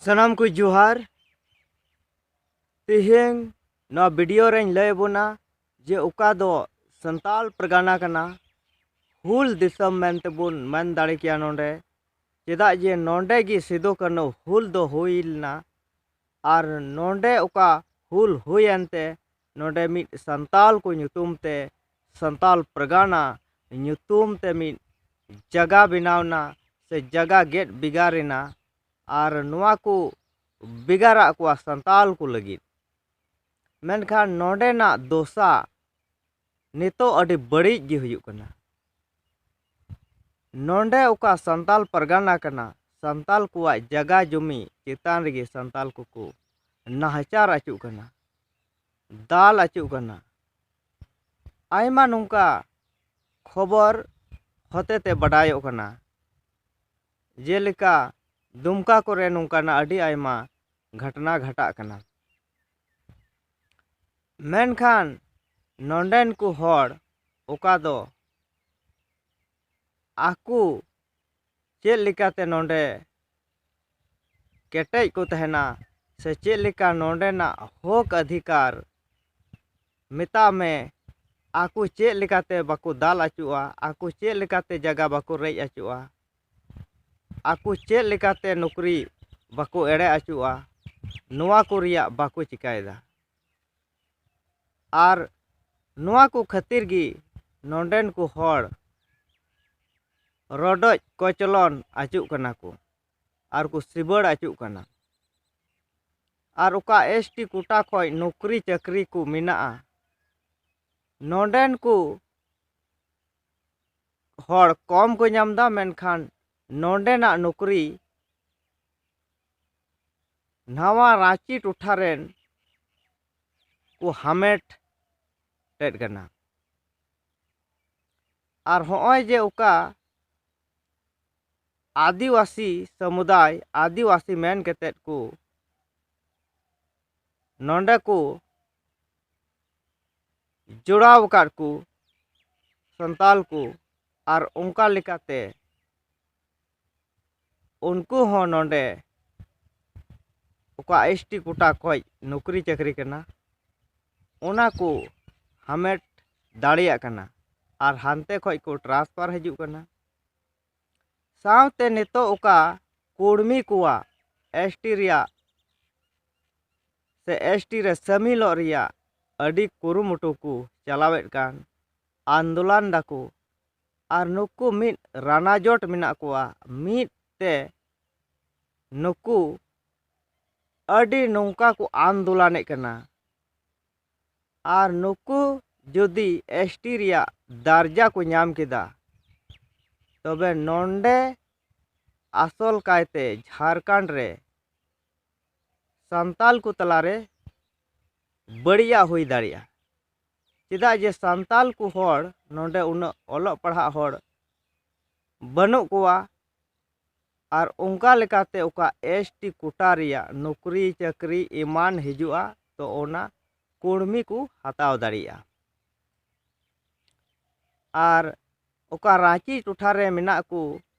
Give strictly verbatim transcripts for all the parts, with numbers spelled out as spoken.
ᱥᱟᱱᱟᱢ ᱠᱚ ᱡᱚᱦᱟᱨ᱾ ᱛᱮᱦᱮᱧ ᱱᱚᱣᱟ ᱵᱷᱤᱰᱤᱭᱳ ᱨᱮᱧ ᱞᱟᱹᱭ ᱟᱵᱚᱱᱟ ᱡᱮ ᱚᱠᱟ ᱫᱚ ᱥᱟᱱᱛᱟᱞ ᱯᱟᱨᱜᱟᱱᱟ ᱠᱟᱱᱟ, ᱦᱩᱞ ᱫᱤᱥᱚᱢ ᱢᱮᱱᱛᱮᱵᱚᱱ ᱢᱮᱱ ᱫᱟᱲᱮ ᱠᱮᱭᱟ ᱱᱚᱰᱮ᱾ ᱪᱮᱫᱟᱜ ᱡᱮ ᱱᱚᱰᱮ ᱜᱮ ᱥᱤᱫᱩ ᱠᱟᱹᱱᱦᱩ ᱦᱩᱞ ᱫᱚ ᱦᱩᱭ ᱞᱮᱱᱟ᱾ ᱟᱨ ᱱᱚᱰᱮ ᱚᱠᱟ ᱦᱩᱞ ᱦᱩᱭᱮᱱ ᱛᱮ ᱱᱚᱰᱮ ᱢᱤᱫ ᱥᱟᱱᱛᱟᱞ ᱠᱚ ᱧᱩᱛᱩᱢ ᱛᱮ, ᱥᱟᱱᱛᱟᱞ ᱯᱟᱨᱜᱟᱱᱟ ᱧᱩᱛᱩᱢ ᱛᱮ ᱢᱤᱫ ᱡᱟᱜᱟ ᱵᱮᱱᱟᱣ ᱮᱱᱟ ᱥᱮ ᱡᱟᱜᱟ ᱜᱮᱫ ᱵᱷᱮᱜᱟᱨ ᱮᱱᱟ᱾ ᱟᱨ ᱱᱚᱣᱟ ᱠᱚ ᱵᱷᱮᱜᱟᱨᱟᱜ ᱠᱚᱣᱟ ᱥᱟᱱᱛᱟᱞ ᱠᱚ ᱞᱟᱹᱜᱤᱫ᱾ ᱢᱮᱱᱠᱷᱟᱱ ᱱᱚᱰᱮᱱᱟᱜ ᱫᱚᱥᱟ ᱱᱤᱛᱚᱜ ᱟᱹᱰᱤ ᱵᱟᱹᱲᱤᱡ ᱜᱮ ᱦᱩᱭᱩᱜ ᱠᱟᱱᱟ᱾ ᱱᱚᱰᱮ ᱚᱠᱟ ᱥᱟᱱᱛᱟᱞ ᱯᱟᱨᱜᱟᱱᱟ ᱠᱟᱱᱟ, ᱥᱟᱱᱛᱟᱞ ᱠᱚᱣᱟᱜ ᱡᱟᱜᱟ ᱡᱚᱢᱤ ᱪᱮᱛᱟᱱ ᱨᱮᱜᱮ ᱥᱟᱱᱛᱟᱞ ᱠᱚᱠᱚ ᱱᱟᱦᱟᱪᱟᱨ ᱟᱹᱪᱩᱜ ᱠᱟᱱᱟ, ᱫᱟᱞ ᱟᱹᱪᱩᱜ ᱠᱟᱱᱟ᱾ ᱟᱭᱢᱟ ᱱᱚᱝᱠᱟ ᱠᱷᱚᱵᱚᱨ ᱦᱚᱛᱮᱛᱮ ᱵᱟᱰᱟᱭᱚᱜ ᱠᱟᱱᱟ, ᱡᱮᱞᱮᱠᱟ ᱫᱩᱢᱠᱟ ᱠᱚᱨᱮ ᱱᱚᱝᱠᱟᱱᱟᱜ ᱟᱹᱰᱤ ᱟᱭᱢᱟ ᱜᱷᱟᱴᱱᱟ ᱜᱷᱟᱴᱟᱜ ᱠᱟᱱᱟ᱾ ᱢᱮᱱᱠᱷᱟᱱ ᱱᱚᱰᱮᱱ ᱠᱚ ᱦᱚᱲ ᱚᱠᱟ ᱫᱚ ᱟᱠᱚ ᱪᱮᱫ ᱞᱮᱠᱟᱛᱮ ᱱᱚᱰᱮ ᱠᱮᱴᱮᱡ ᱠᱚ ᱛᱟᱦᱮᱱᱟ ᱥᱮ ᱪᱮᱫ ᱞᱮᱠᱟ ᱱᱚᱰᱮᱱᱟᱜ ᱦᱚᱠ ᱚᱫᱷᱤᱠᱟᱨ, ᱢᱮᱛᱟᱜ ᱢᱮ, ᱟᱠᱚ ᱪᱮᱫ ᱞᱮᱠᱟᱛᱮ ᱵᱟᱠᱚ ᱫᱟᱞ ᱟᱹᱪᱩᱜᱼᱟ, ᱟᱠᱚ ᱪᱮᱫ ᱞᱮᱠᱟᱛᱮ ᱡᱟᱭᱜᱟ ᱵᱟᱠᱚ ᱨᱮᱡ ᱟᱹᱪᱩᱜᱼᱟ, ᱟᱠᱚ ᱪᱮᱫ ᱞᱮᱠᱟᱛᱮ ᱱᱚᱠᱨᱤ ᱵᱟᱠᱚ ᱮᱲᱮ ᱟᱹᱪᱩᱜᱼᱟ, ᱱᱚᱣᱟ ᱠᱚ ᱨᱮᱭᱟᱜ ᱵᱟᱠᱚ ᱪᱤᱠᱟᱭᱮᱫᱟ᱾ ᱟᱨ ᱱᱚᱣᱟ ᱠᱚ ᱠᱷᱟᱹᱛᱤᱨ ᱜᱮ ᱱᱚᱰᱮᱱ ᱠᱚ ᱦᱚᱲ ᱨᱚᱰᱚᱡ ᱠᱚᱪᱞᱚᱱ ᱟᱹᱪᱩᱜ ᱠᱟᱱᱟ ᱠᱚ ᱟᱨ ᱠᱚ ᱥᱤᱵᱟᱹᱲ ᱟᱹᱪᱩᱜ ᱠᱟᱱᱟ᱾ ᱟᱨ ᱚᱠᱟ ᱮᱥ ᱴᱤ ᱠᱳᱴᱟ ᱠᱷᱚᱱ ᱱᱚᱠᱨᱤ ᱪᱟᱹᱠᱨᱤ ᱠᱚ ᱢᱮᱱᱟᱜᱼᱟ, ᱱᱚᱰᱮᱱ ᱠᱚ ᱦᱚᱲ ᱠᱚᱢ ᱠᱚ ᱧᱟᱢ ᱮᱫᱟ, ᱢᱮᱱᱠᱷᱟᱱ ᱱᱚᱰᱮᱱᱟᱜ ᱱᱚᱠᱨᱤ ᱱᱟᱣᱟ ᱨᱟᱸᱪᱤ ᱴᱚᱴᱷᱟ ᱨᱮᱱ ᱠᱚ ᱦᱟᱢᱮᱴ ᱮᱫ ᱠᱟᱱᱟ᱾ ᱟᱨ ᱦᱚᱸᱜᱼᱚᱭ ᱡᱮ ᱚᱠᱟ ᱟᱹᱫᱤᱵᱟᱹᱥᱤ ᱥᱚᱢᱩᱫᱟᱭ, ᱟᱹᱫᱤᱵᱟᱹᱥᱤ ᱢᱮᱱ ᱠᱟᱛᱮᱫ ᱠᱚ ᱱᱚᱰᱮ ᱠᱚ ᱡᱚᱲᱟᱣ ᱟᱠᱟᱫ ᱠᱚ ᱥᱟᱱᱛᱟᱞ ᱠᱚ, ᱟᱨ ᱚᱱᱠᱟ ᱞᱮᱠᱟᱛᱮ ᱩᱱᱠᱩ ᱦᱚᱸ ᱱᱚᱰᱮ ᱚᱠᱟ ᱮᱥ ᱴᱤ ᱠᱳᱴᱟ ᱠᱷᱚᱡ ᱱᱚᱠᱨᱤ ᱪᱟᱹᱠᱨᱤ ᱠᱟᱱᱟ, ᱚᱱᱟ ᱠᱚ ᱦᱟᱢᱮᱴ ᱫᱟᱲᱮᱭᱟᱜ ᱠᱟᱱᱟ ᱟᱨ ᱦᱟᱱᱛᱮ ᱠᱷᱚᱡ ᱠᱚ ᱴᱨᱟᱱᱥᱯᱷᱟᱨ ᱦᱤᱡᱩᱜ ᱠᱟᱱᱟ᱾ ᱥᱟᱶᱛᱮ ᱱᱤᱛᱚᱜ ᱚᱠᱟ ᱠᱩᱲᱢᱤ ᱠᱚᱣᱟᱜ ᱮᱥ ᱴᱤ ᱨᱮᱭᱟᱜ ᱥᱮ ᱮᱥ ᱴᱤ ᱨᱮ ᱥᱟᱹᱢᱤᱞᱚᱜ ᱨᱮᱭᱟᱜ ᱟᱹᱰᱤ ᱠᱩᱨᱩᱢᱩᱴᱩ ᱠᱚ ᱪᱟᱞᱟᱣᱮᱫ ᱠᱟᱱ, ᱟᱱᱫᱳᱞᱚᱱ ᱫᱟᱠᱚ, ᱟᱨ ᱱᱩᱠᱩ ᱢᱤᱫ ᱨᱟᱱᱟᱡᱚᱴ ᱢᱮᱱᱟᱜ ᱠᱚᱣᱟ, ᱢᱤᱫ ᱛᱮ ᱱᱩᱠᱩ ᱟᱹᱰᱤ ᱱᱚᱝᱠᱟ ᱠᱚ ᱟᱱᱫᱳᱞᱚᱱᱮᱫ ᱠᱟᱱᱟ᱾ ᱟᱨ ᱱᱩᱠᱩ ᱡᱩᱫᱤ ᱮᱥ ᱴᱤ ᱨᱮᱭᱟᱜ ᱫᱟᱨᱡᱟ ᱠᱚ ᱧᱟᱢ ᱠᱮᱫᱟ, ᱛᱚᱵᱮ ᱱᱚᱰᱮ ᱟᱥᱚᱞ ᱠᱟᱭᱛᱮ ᱡᱷᱟᱲᱠᱷᱚᱸᱰ ᱨᱮ ᱥᱟᱱᱛᱟᱞ ᱠᱚ ᱛᱟᱞᱟᱨᱮ ᱵᱟᱹᱲᱤᱡᱟᱜ ᱦᱩᱭ ᱫᱟᱲᱮᱭᱟᱜᱼᱟ᱾ ᱪᱮᱫᱟᱜ ᱡᱮ ᱥᱟᱱᱛᱟᱞ ᱠᱚ ᱦᱚᱲ ᱱᱚᱰᱮ ᱩᱱᱟᱹᱜ ᱚᱞᱚᱜ ᱯᱟᱲᱦᱟᱜ ᱦᱚᱲ ᱵᱟᱹᱱᱩᱜ ᱠᱚᱣᱟ, ᱟᱨ ᱚᱱᱠᱟ ᱞᱮᱠᱟᱛᱮ ᱚᱠᱟ ᱮᱥ ᱴᱤ ᱠᱳᱴᱟ ᱨᱮᱭᱟᱜ ᱱᱚᱠᱨᱤ ᱪᱟᱹᱠᱨᱤ ᱮᱢᱟᱱ ᱦᱤᱡᱩᱜᱼᱟ, ᱛᱚ ᱚᱱᱟ ᱠᱩᱲᱢᱤ ᱠᱚ ᱦᱟᱛᱟᱣ ᱫᱟᱲᱮᱭᱟᱜᱼᱟ᱾ ᱟᱨ ᱚᱠᱟ ᱨᱟᱸᱪᱤ ᱴᱚᱴᱷᱟ ᱨᱮ ᱢᱮᱱᱟᱜ ᱠᱚ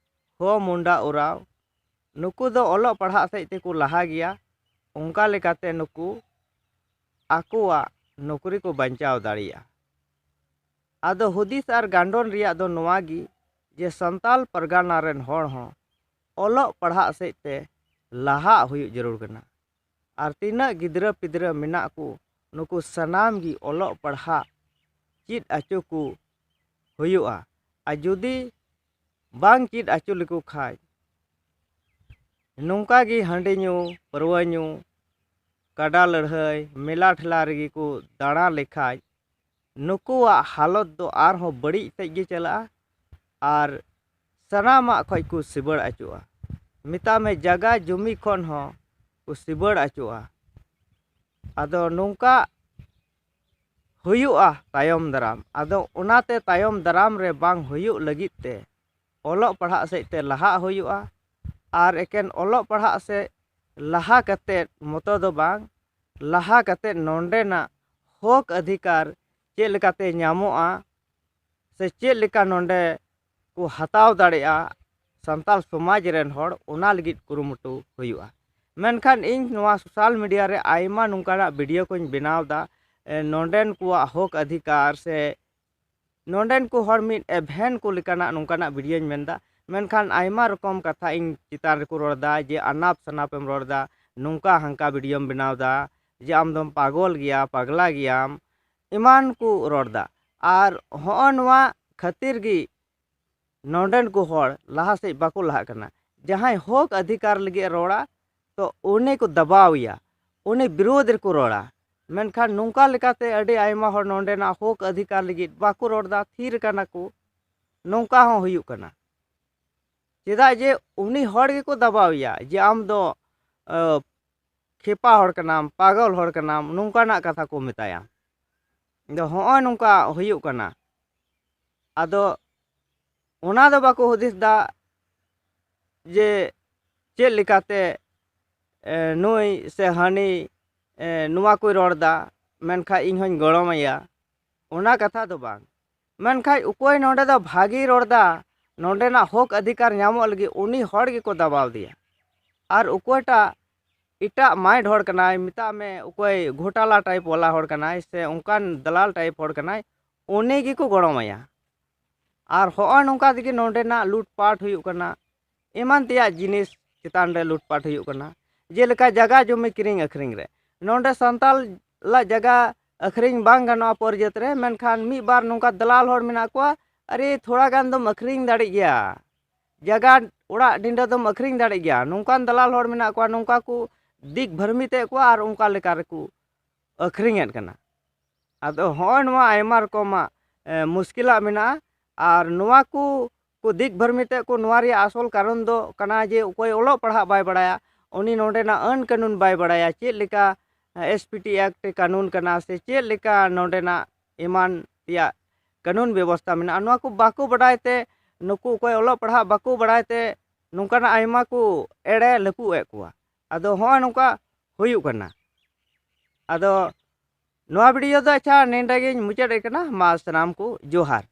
ᱦᱳ ᱢᱩᱱᱰᱟ ᱳᱨᱟᱣ, ᱱᱩᱠᱩ ᱫᱚ ᱚᱞᱚᱜ ᱯᱟᱲᱦᱟᱜ ᱥᱮᱫ ᱛᱮᱠᱚ ᱞᱟᱦᱟ ᱜᱮᱭᱟ᱾ ᱚᱱᱠᱟ ᱞᱮᱠᱟᱛᱮ ᱱᱩᱠᱩ ᱟᱠᱚᱣᱟᱜ ᱱᱚᱠᱨᱤ ᱠᱚ ᱵᱟᱧᱪᱟᱣ ᱫᱟᱲᱮᱭᱟᱜᱼᱟ᱾ ᱟᱫᱚ ᱦᱩᱫᱤᱥ ᱟᱨ ᱜᱟᱱᱰᱚᱱ ᱨᱮᱭᱟᱜ ᱫᱚ ᱱᱚᱣᱟ ᱜᱮ ᱡᱮ ᱥᱟᱱᱛᱟᱞ ᱯᱟᱨᱜᱟᱱᱟ ᱨᱮᱱ ᱦᱚᱲ ᱦᱚᱸ ᱚᱞᱚᱜ ᱯᱟᱲᱦᱟᱜ ᱥᱮᱫ ᱛᱮ ᱞᱟᱦᱟᱜ ᱦᱩᱭᱩᱜ ᱡᱟᱹᱨᱩᱲ ᱠᱟᱱᱟ᱾ ᱟᱨ ᱛᱤᱱᱟᱹᱜ ᱜᱤᱫᱽᱨᱟᱹ ᱯᱤᱫᱽᱨᱟᱹ ᱢᱮᱱᱟᱜ ᱠᱚ, ᱱᱩᱠᱩ ᱥᱟᱱᱟᱢ ᱜᱮ ᱚᱞᱚᱜ ᱯᱟᱲᱦᱟᱜ ᱪᱮᱫ ᱟᱪᱚ ᱠᱚ ᱦᱩᱭᱩᱜᱼᱟ᱾ ᱟᱨ ᱡᱩᱫᱤ ᱵᱟᱝ ᱪᱮᱫ ᱟᱪᱚ ᱞᱮᱠᱚ ᱠᱷᱟᱡ, ᱱᱚᱝᱠᱟ ᱜᱮ ᱦᱟᱺᱰᱤ ᱧᱩ, ᱯᱟᱹᱨᱣᱟᱹ ᱧᱩ, ᱠᱟᱰᱟ ᱞᱟᱹᱲᱦᱟᱹᱭ, ᱢᱮᱞᱟ ᱴᱷᱮᱞᱟ ᱨᱮᱜᱮ ᱠᱚ ᱫᱟᱬᱟ ᱞᱮᱠᱷᱟᱡ, ᱱᱩᱠᱩᱣᱟᱜ ᱦᱟᱞᱚᱛ ᱫᱚ ᱟᱨᱦᱚᱸ ᱵᱟᱹᱲᱤᱡ ᱥᱮᱫ ᱜᱮ ᱪᱟᱞᱟᱜᱼᱟ᱾ ᱟᱨ ᱥᱟᱱᱟᱢᱟᱜ ᱠᱷᱚᱡ ᱠᱚ ᱥᱤᱵᱟᱹᱲ ᱟᱹᱪᱩᱜᱼᱟ᱾ ᱢᱮᱛᱟᱜ ᱢᱮ, ᱡᱟᱜᱟ ᱡᱩᱢᱤ ᱠᱷᱚᱱ ᱦᱚᱸ ᱠᱚ ᱥᱤᱵᱟᱹᱲ ᱟᱹᱪᱩᱜᱼᱟ᱾ ᱟᱫᱚ ᱱᱚᱝᱠᱟ ᱦᱩᱭᱩᱜᱼᱟ ᱛᱟᱭᱚᱢ ᱫᱟᱨᱟᱢ᱾ ᱟᱫᱚ ᱚᱱᱟᱛᱮ ᱛᱟᱭᱚᱢ ᱫᱟᱨᱟᱢ ᱨᱮ ᱵᱟᱝ ᱦᱩᱭᱩᱜ ᱞᱟᱹᱜᱤᱫ ᱛᱮ ᱚᱞᱚᱜ ᱯᱟᱲᱦᱟᱜ ᱥᱮᱫ ᱛᱮ ᱞᱟᱦᱟᱜ ᱦᱩᱭᱩᱜᱼᱟ᱾ ᱟᱨ ᱮᱠᱮᱱ ᱚᱞᱚᱜ ᱯᱟᱲᱦᱟᱜ ᱥᱮᱫ ᱞᱟᱦᱟ ᱠᱟᱛᱮᱫ ᱢᱚᱛᱚ ᱫᱚ ᱵᱟᱝ, ᱞᱟᱦᱟ ᱠᱟᱛᱮᱫ ᱱᱚᱰᱮᱱᱟᱜ ᱦᱚᱠ ᱚᱫᱷᱤᱠᱟᱨ ᱪᱮᱫ ᱞᱮᱠᱟᱛᱮ ᱧᱟᱢᱚᱜᱼᱟ, ᱥᱮ ᱪᱮᱫ ᱞᱮᱠᱟ ᱱᱚᱰᱮ ᱠᱚ ᱦᱟᱛᱟᱣ ᱫᱟᱲᱮᱭᱟᱜᱼᱟ ᱥᱟᱱᱛᱟᱲ ᱥᱚᱢᱟᱡᱽ ᱨᱮᱱ ᱦᱚᱲ, ᱚᱱᱟ ᱞᱟᱹᱜᱤᱫ ᱠᱩᱨᱩᱢᱩᱴᱩ ᱦᱩᱭᱩᱜᱼᱟ᱾ ᱢᱮᱱᱠᱷᱟᱱ ᱤᱧ ᱱᱚᱣᱟ social media ᱨᱮ ᱟᱭᱢᱟ ᱱᱚᱝᱠᱟᱱᱟᱜ video ᱠᱚᱧ ᱵᱮᱱᱟᱣ ᱮᱫᱟ, ᱮ, ᱱᱚᱰᱮᱱ ᱠᱚᱣᱟᱜ ᱦᱚᱠ ᱚᱫᱷᱤᱠᱟᱨ ᱥᱮ ᱱᱚᱰᱮᱱ ᱠᱚ ᱦᱚᱲ ᱢᱤᱫ ᱮᱵᱷᱮᱱ ᱠᱚ ᱞᱮᱠᱟᱱᱟᱜ ᱱᱚᱝᱠᱟᱱᱟᱜ videoᱧ ᱢᱮᱱᱫᱟ᱾ ᱢᱮᱱᱠᱷᱟᱱ ᱟᱭᱢᱟ ᱨᱚᱠᱚᱢ ᱠᱟᱛᱷᱟ ᱤᱧ ᱪᱮᱛᱟᱱ ᱨᱮᱠᱚ ᱨᱚᱲ ᱮᱫᱟ, ᱡᱮ ᱟᱱᱟᱯ ᱥᱟᱱᱟᱯ ᱮᱢ ᱨᱚᱲ ᱮᱫᱟ, ᱱᱚᱝᱠᱟ ᱦᱟᱝᱠᱟ videoᱢ ᱵᱮᱱᱟᱣ ᱮᱫᱟ, ᱡᱮ ᱟᱢ ᱫᱚᱢ ᱯᱟᱜᱚᱞ ᱜᱮᱭᱟ, ᱯᱟᱜᱽᱞᱟ ᱜᱮᱭᱟᱢ, ᱮᱢᱟᱱ ᱠᱚ ᱨᱚᱲ ᱮᱫᱟ᱾ ᱟᱨ ᱦᱚᱸᱜᱼᱚ ᱱᱚᱣᱟ ᱠᱷᱟᱹᱛᱤᱨ ᱜᱮ ᱱᱚᱰᱮᱱ ᱠᱚ ᱦᱚᱲ ᱞᱟᱦᱟ ᱥᱮᱫ ᱵᱟᱠᱚ ᱞᱟᱦᱟᱜ ᱠᱟᱱᱟ᱾ ᱡᱟᱦᱟᱸᱭ ᱦᱚᱠ ᱚᱫᱷᱤᱠᱟᱨ ᱞᱟᱹᱜᱤᱫ ᱮ ᱨᱚᱲᱟ, ᱛᱚ ᱩᱱᱤ ᱠᱚ ᱫᱟᱵᱟᱣ ᱮᱭᱟ, ᱩᱱᱤ ᱵᱤᱨᱳᱫᱷ ᱨᱮᱠᱚ ᱨᱚᱲᱟ᱾ ᱢᱮᱱᱠᱷᱟᱱ ᱱᱚᱝᱠᱟ ᱞᱮᱠᱟᱛᱮ ᱟᱹᱰᱤ ᱟᱭᱢᱟ ᱦᱚᱲ ᱱᱚᱰᱮᱱᱟᱜ ᱦᱚᱠ ᱚᱫᱷᱤᱠᱟᱨ ᱞᱟᱹᱜᱤᱫ ᱵᱟᱠᱚ ᱨᱚᱲ ᱮᱫᱟ, ᱛᱷᱤᱨ ᱠᱟᱱᱟ ᱠᱚ᱾ ᱱᱚᱝᱠᱟ ᱦᱚᱸ ᱦᱩᱭᱩᱜ ᱠᱟᱱᱟ᱾ ᱪᱮᱫᱟᱜ ᱡᱮ ᱩᱱᱤ ᱦᱚᱲ ᱜᱮᱠᱚ ᱫᱟᱵᱟᱣ ᱮᱭᱟ ᱡᱮ ᱟᱢ ᱫᱚ, ᱟᱹ, ᱠᱷᱮᱯᱟ ᱦᱚᱲ ᱠᱟᱱᱟᱢ, ᱯᱟᱜᱚᱞ ᱦᱚᱲ ᱠᱟᱱᱟᱢ, ᱱᱚᱝᱠᱟᱱᱟᱜ ᱠᱟᱛᱷᱟ ᱠᱚ ᱢᱮᱛᱟᱭᱟ᱾ ᱟᱫᱚ ᱦᱚᱸᱜᱼᱚᱭ ᱱᱚᱝᱠᱟ ᱦᱩᱭᱩᱜ ᱠᱟᱱᱟ᱾ ᱟᱫᱚ ᱚᱱᱟ ᱫᱚ ᱵᱟᱠᱚ ᱦᱩᱫᱤᱥ ᱫᱟ ᱡᱮ ᱪᱮᱫ ᱞᱮᱠᱟᱛᱮ, ᱮ, ᱱᱩᱭ ᱥᱮ ᱦᱟᱹᱱᱤ, ᱮ, ᱱᱚᱣᱟ ᱠᱚᱭ ᱨᱚᱲ ᱫᱟ, ᱢᱮᱱᱠᱷᱟᱱ ᱤᱧ ᱦᱚᱧ ᱜᱚᱲᱚᱢᱟᱭᱟ, ᱚᱱᱟ ᱠᱟᱛᱷᱟ ᱫᱚ ᱵᱟᱝ᱾ ᱢᱮᱱᱠᱷᱟᱱ ᱚᱠᱚᱭ ᱱᱚᱰᱮ ᱫᱚ ᱵᱷᱟᱜᱮᱭ ᱨᱚᱲ ᱫᱟ, ᱱᱚᱰᱮᱱᱟᱜ ᱦᱚᱠ ᱚᱫᱷᱤᱠᱟᱨ ᱧᱟᱢᱚᱜ ᱞᱟᱹᱜᱤᱫ, ᱩᱱᱤ ᱦᱚᱲ ᱜᱮᱠᱚ ᱫᱟᱵᱟᱣ ᱫᱮᱭᱟ᱾ ᱟᱨ ᱚᱠᱚᱭᱴᱟᱜ ᱮᱴᱟᱜ mind ᱦᱚᱲ ᱠᱟᱱᱟᱭ, ᱢᱮᱛᱟᱜ ᱢᱮ ᱚᱠᱚᱭ ᱜᱷᱚᱴᱟᱞᱟ type ᱵᱟᱞᱟ ᱦᱚᱲ ᱠᱟᱱᱟᱭ ᱥᱮ ᱚᱱᱠᱟᱱ ᱫᱟᱞᱟᱞ type ᱦᱚᱲ ᱠᱟᱱᱟᱭ, ᱩᱱᱤ ᱜᱮᱠᱚ ᱜᱚᱲᱚᱢᱟᱭᱟ᱾ ᱟᱨ ᱦᱚᱸᱜᱼᱚᱭ ᱱᱚᱝᱠᱟ ᱛᱮᱜᱮ ᱱᱚᱰᱮᱱᱟᱜ ᱞᱩᱴᱯᱟᱴ ᱦᱩᱭᱩᱜ ᱠᱟᱱᱟ, ᱮᱢᱟᱱ ᱛᱮᱭᱟᱜ ᱡᱤᱱᱤᱥ ᱪᱮᱛᱟᱱ ᱨᱮ ᱞᱩᱴᱯᱟᱴ ᱦᱩᱭᱩᱜ ᱠᱟᱱᱟ᱾ ᱡᱮᱞᱮᱠᱟ ᱡᱟᱭᱜᱟ ᱡᱚᱢᱤ ᱠᱤᱨᱤᱧ ᱟᱹᱠᱷᱨᱤᱧ ᱨᱮ, ᱱᱚᱰᱮ ᱥᱟᱱᱛᱟᱞ ᱞᱟᱜ ᱡᱟᱭᱜᱟ ᱟᱹᱠᱷᱨᱤᱧ ᱵᱟᱝ ᱜᱟᱱᱚᱜᱼᱟ ᱯᱚᱨ ᱡᱟᱹᱛ ᱨᱮ, ᱢᱮᱱᱠᱷᱟᱱ ᱢᱤᱫ ᱵᱟᱨ ᱱᱚᱝᱠᱟ ᱫᱟᱞᱟᱞ ᱦᱚᱲ ᱢᱮᱱᱟᱜ ᱠᱚᱣᱟ, ᱟᱨᱮ ᱛᱷᱚᱲᱟ ᱜᱟᱱ ᱫᱚᱢ ᱟᱹᱠᱷᱨᱤᱧ ᱫᱟᱲᱮᱜ ᱜᱮᱭᱟ, ᱡᱟᱭᱜᱟ ᱚᱲᱟᱜ ᱰᱤᱸᱰᱟᱹ ᱫᱚᱢ ᱟᱹᱠᱷᱨᱤᱧ ᱫᱟᱲᱮᱜ ᱜᱮᱭᱟ, ᱱᱚᱝᱠᱟᱱ ᱫᱟᱞᱟᱞ ᱦᱚᱲ ᱢᱮᱱᱟᱜ ᱠᱚᱣᱟ, ᱱᱚᱝᱠᱟ ᱠᱚ ᱫᱤᱠ ᱵᱷᱨᱢᱤᱛᱮᱫ ᱠᱚᱣᱟ ᱟᱨ ᱚᱱᱠᱟ ᱞᱮᱠᱟ ᱨᱮᱠᱚ ᱟᱹᱠᱷᱨᱤᱧᱮᱫ ᱠᱟᱱᱟ᱾ ᱟᱫᱚ ᱦᱚᱸᱜᱼᱚᱭ ᱱᱚᱣᱟ ᱟᱭᱢᱟ ᱨᱚᱠᱚᱢᱟᱜ, ᱮ, ᱢᱩᱥᱠᱤᱞᱟᱜ ᱢᱮᱱᱟᱜᱼᱟ᱾ ᱟᱨ ᱱᱚᱣᱟ ᱠᱚ, ᱠᱚ ᱫᱤᱠ ᱵᱷᱨᱢᱤᱛᱮᱫ ᱠᱚ, ᱱᱚᱣᱟ ᱨᱮᱭᱟᱜ ᱟᱥᱚᱞ ᱠᱟᱨᱚᱱ ᱫᱚ ᱠᱟᱱᱟ ᱡᱮ ᱚᱠᱚᱭ ᱚᱞᱚᱜ ᱯᱟᱲᱦᱟᱜ ᱵᱟᱭ ᱵᱟᱲᱟᱭᱟ, ᱩᱱᱤ ᱱᱚᱰᱮᱱᱟᱜ ᱟᱹᱱ ᱠᱟᱹᱱᱩᱱ ᱵᱟᱭ ᱵᱟᱲᱟᱭᱟ, ᱪᱮᱫ ᱞᱮᱠᱟ, ᱮ, S P T Act ᱠᱟᱹᱱᱩᱱ ᱠᱟᱱᱟ ᱥᱮ ᱪᱮᱫ ᱞᱮᱠᱟ ᱱᱚᱰᱮᱱᱟᱜ ᱮᱢᱟᱱ ᱛᱮᱭᱟᱜ ᱠᱟᱹᱱᱩᱱ ᱵᱮᱵᱚᱥᱛᱷᱟ ᱢᱮᱱᱟᱜᱼᱟ, ᱱᱚᱣᱟ ᱠᱚ ᱵᱟᱠᱚ ᱵᱟᱰᱟᱭ ᱛᱮ ᱱᱩᱠᱩ ᱚᱠᱚᱭ ᱚᱞᱚᱜ ᱯᱟᱲᱦᱟᱜ ᱵᱟᱠᱚ ᱵᱟᱲᱟᱭ ᱛᱮ ᱱᱚᱝᱠᱟᱱᱟᱜ ᱟᱭᱢᱟ ᱠᱚ ᱮᱲᱮ ᱞᱟᱹᱯᱩᱜ ᱮᱫ ᱠᱚᱣᱟ᱾ ᱟᱫᱚ ᱦᱚᱸᱜᱼᱚᱭ ᱱᱚᱝᱠᱟ ᱦᱩᱭᱩᱜ ᱠᱟᱱᱟ᱾ ᱟᱫᱚ ᱱᱚᱣᱟ video ᱫᱚ ᱟᱪᱪᱷᱟ ᱱᱮᱸᱰᱮ ᱜᱤᱧ ᱢᱩᱪᱟᱹᱫ ᱮᱫ ᱠᱟᱱᱟ᱾ ᱢᱟ ᱥᱟᱱᱟᱢ ᱠᱚ ᱡᱚᱦᱟᱨ᱾